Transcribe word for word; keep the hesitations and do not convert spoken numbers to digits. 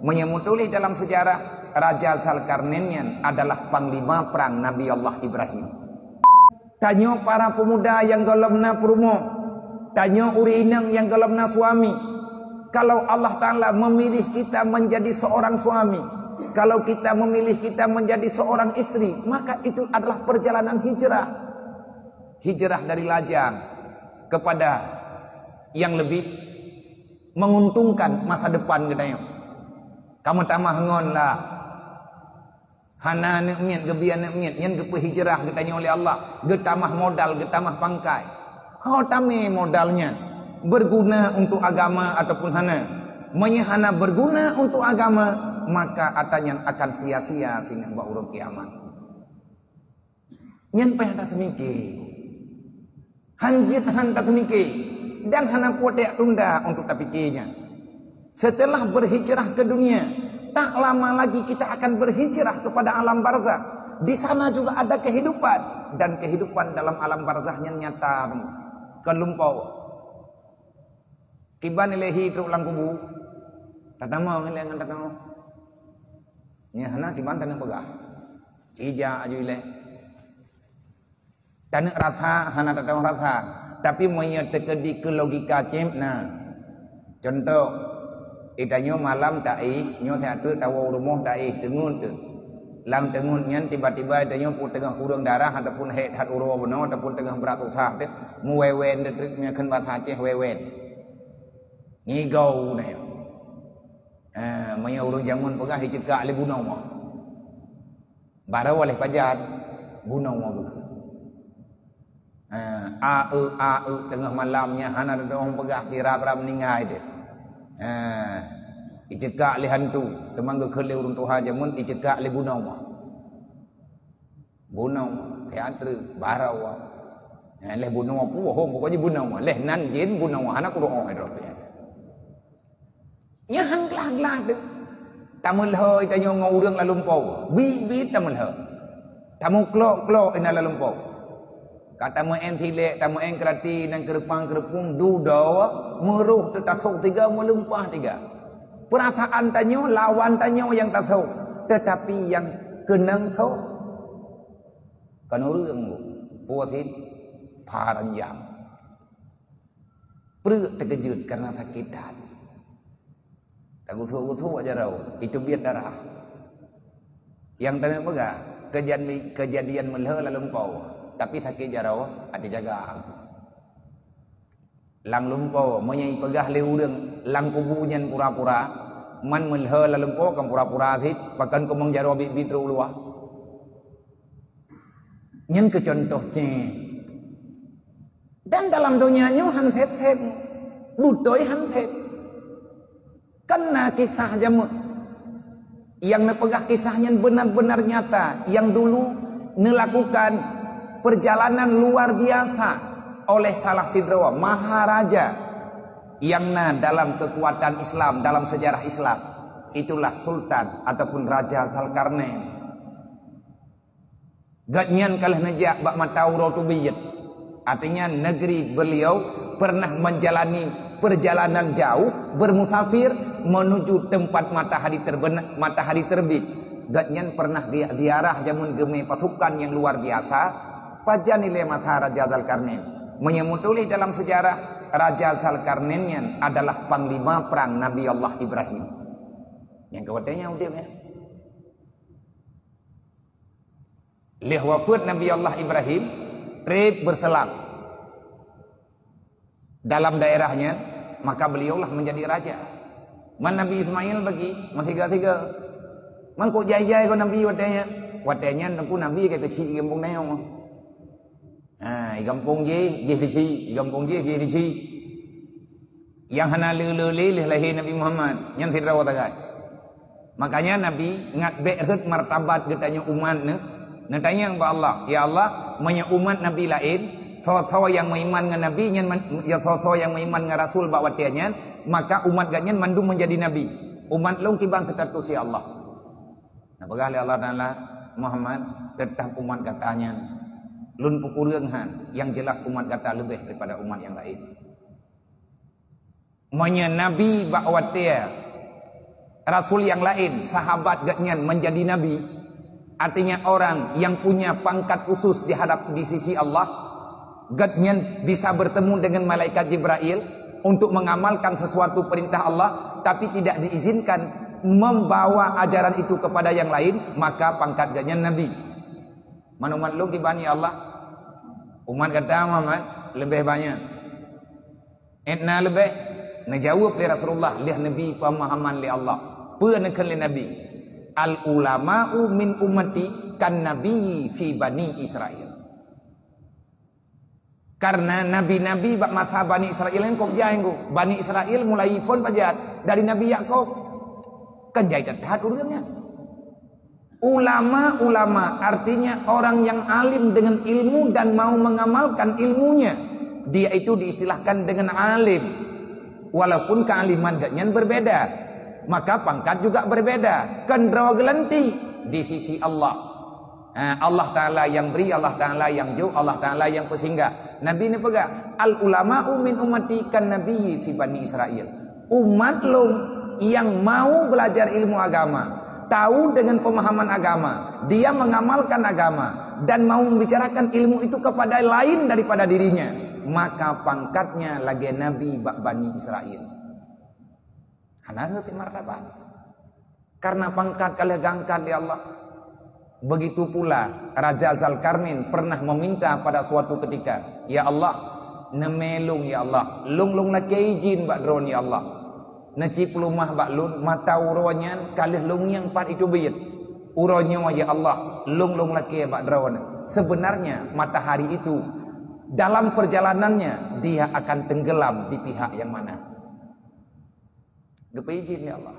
Meunyoe meutuléh dalam sejarah, Raja Zalkarnain nyan adalah panglima perang Nabi Allah Ibrahim. Tanyoe para pemuda nyang gohlom na peurumoh, tanyoe ureueng inong nyang gohlom na suami. Kalau Allah Taala memilih kita menjadi seorang suami, kalau kita memilih kita menjadi seorang istri, maka itu adalah perjalanan hijrah. Hijrah dari lajang kepada yang lebih menguntungkan masa depan geutanyoe. Kamoe tamah ngon lah. Hana aneuk miet, geubri aneuk miet, nyan geupeuhijrah geutanyoe lé Allah, geutamah modal, geutamah pangkai. Ho tamé modal nyan, berguna untuk agama ataupun hana? Meunyoe hana berguna untuk agama, maka atra nyan akan sia-sia singoh bak uroe kiamat. Nyan payah tateumike. Hanjeuet han tateumike dan hana putéh tunda untuk tapike nyan. Setelah berhijrah ke dunia, tak lama lagi kita akan berhijrah kepada alam barzakh. Di sana juga ada kehidupan, dan kehidupan dalam alam barzakh nyan nyata, kon lumpoe. Kiban ilée hi trok lam kubu, tatamong ilée ngon tatamong. Nyan hana kiban taneuk peugah. Ija aju ilée. Taneuk rasa hana tatamong rasa. Tapi meunyoe teukeudi keu logika céb na. Contoh, itanyoe malam taéh, nyoe siat teuk tawoe u rumoh taéh, teungeut teuk. Lam teungeut nyan tiba-tiba itanyoe peue teungoh kureueng darah ataupun hék that uroe bunoe ataupun teungoh brat susah teuk, muwewen teuk meukheun basa Aceh wewen. Ngigau na nyoe. Ha, meunyoe ureueng jameun peugah iceukak lé bunoe. Barô lé pajan, bunoe geukheun. Ha, a eu, a eu, teungoh malam nyan hana teudeungoe peugah, pi rab-rab meuninggai teuk. Ha, iceukak lé hantu, teuma geukheun lé ureueng tuha jameun iceukak lé bunoe. Bunoe, teatre, barô. Ha, lheueh bunoe puwoe, pokoknya bunoe. Lheueh nan jén bunoe, hana kudoe droe. Nyan han glah-glah teuk. Tameulhô tanyoe ngon ureueng lam lumpoe, biet-biet tameulhô. Tamuklok-klok inan lam lumpoe. Ka tameu'en silek, tameu'en keurati, inan keureupang-keureupung, dudoe, meuroh teuh tasôk sigoe, meulimpah sigoe. Peurasaan tanyoe lawan tanyoe nyang tasôk, teutapi nyang keunong sôk kon ureueng, peue cit, pha ranjang. Pruet teukeujot kareuna sakét that. Tagusok-gusok jaroe, iteubiet darah. Nyang taneuk peugah, keujan-, keujadian meulhô lam lumpoe, tapi sakét jaroe hana jaga. Lam lumpoe, meunyoe ipeugah lé ureueng lam kubu nyan pura-pura, man meulhô lam lumpoe kan pura-pura cit, pakon keumong jaroe biet-biet rôh luwa. Nyan keu contoh cit. Dan dalam donya nyoe han sép-sép, beutôi han sép. Kan na kisah jameun nyang neupeugah kisah nyan benar-benar nyata, nyang dulu neulakukan perjalanan luar biasa oleh salah sidroe maharaja nyang na dalam keukuatan Islam, dalam sejarah Islam. Itulah Sultan ataupun Raja Zalkarnain. Gobnyan ka lheueh neujak bak mata uroe teubiet. Artinya, negeri beliau pernah menjalani perjalanan jauh bermusafir menuju tempat matahari terbenam, matahari terbit. Gobnyan pernah zi-, ziarah jameun geumé pasukan nyang luar biasa, pajan ilée masa Raja Zalkarnain. Meunyoe meutuléh dalam sejarah, Raja Zalkarnain nyan adalah panglima perang Nabi Allah Ibrahim. Nyang ka watée nyan udeb nyan. Lheueh wafeuet Nabi Allah Ibrahim, treb beuseulamat dalam daerah nyan, maka beliaulah menjadi raja. Man Nabi Ismail bagi, meusiga-siga. Man kok jai-jai kon Nabi watée nyan? Watée nyan teungku Nabi ka keuchik di gampông tanyoe. Ha, di gampông jih, jih di chik, di gampông jih, jih di chik. Nyang hana le-le lé lheueh lahé Nabi Muhammad, nyan sidroe sagai. Makanya Nabi ngat bék rhot martabat geutanyoe umat neuh, neutanyong bak Allah, "Ya Allah, meunyoe umat Nabi laén, soe-soe nyang meuiman ngon Nabi nyan man-, ya soe-soe nyang meuiman ngon Rasul bak watée nyan, maka umat gobnyan mandum menjadi nabi. Umat lôn kiban status, ya Allah?" Neupeugah lé Allah Taala, "Muhammad, teutap umat gata nyan lôn peukureueng han, nyang jeulaih umat gata leubeh daripada umat nyang laén." Meunyoe Nabi bak watée Rasul yang lain, sahabat gobnyan menjadi nabi, artinya orang yang punya pangkat khusus di hadap, di sisi Allah, gobnyan bisa bertemu dengan malaikat Jibril untuk mengamalkan sesuatu perintah Allah, tapi tidak diizinkan membawa ajaran itu kepada yang lain, maka pangkat gobnyan nabi. Man umat lôn kiban ya Allah? Umat gata Muhammad leubeh banyak. Ét na leubeh? Neujaweueb lé Rasulullah, lheueh neubi peumahaman lé Allah. Peue neukheun lé Nabi? "Al ulama'u min ummati kan nabiyyi fi Bani Israil." Karena nabi-nabi bak masa Bani Israil nyan kok jai nyoe. Bani Israil mulai phon pajan dari Nabi Yakub. Kan jai that-that ureuëng nyan. Ulama-ulama artinya orang yang alim dengan ilmu dan mau mengamalkan ilmunya. Dia itu diistilahkan dengan alim. Walaupun kealiman gobnyan berbeda, maka pangkat juga berbeda. Kan droe geulanti di sisi Allah. Ha, Allah Ta'ala yang beri, Allah Ta'ala yang jok, Allah Ta'ala yang peusinggah. Nabi neupeugah, "Al ulama'u min ummati kan nabiyyi fi Bani Israil." Umat lôn yang mau belajar ilmu agama, tahu dengan pemahaman agama, dia mengamalkan agama, dan mau membicarakan ilmu itu kepada lain daripada dirinya, maka pangkatnya lagée nabi bak Bani Israil. Hana rhot martabat. Karena pangkat ka lheueh geuangkat lé Allah. Begitu pula Raja Zalkarnain pernah meminta pada suatu ketika, "Ya Allah, neumé lôn ya Allah, lôn lôn lakée idhin bak Droeneuh ya Allah. Neucit peuleumah bak lôn, mata uroe nyan ka lheueh lôn ngieng pat iteubiet. Uroe nyoe ya Allah, lôn lôn lakée bak Droeneuh." Sebenarnya matahari itu dalam perjalanannya dia akan tenggelam di pihak yang mana. Geupeuidhin lé Allah.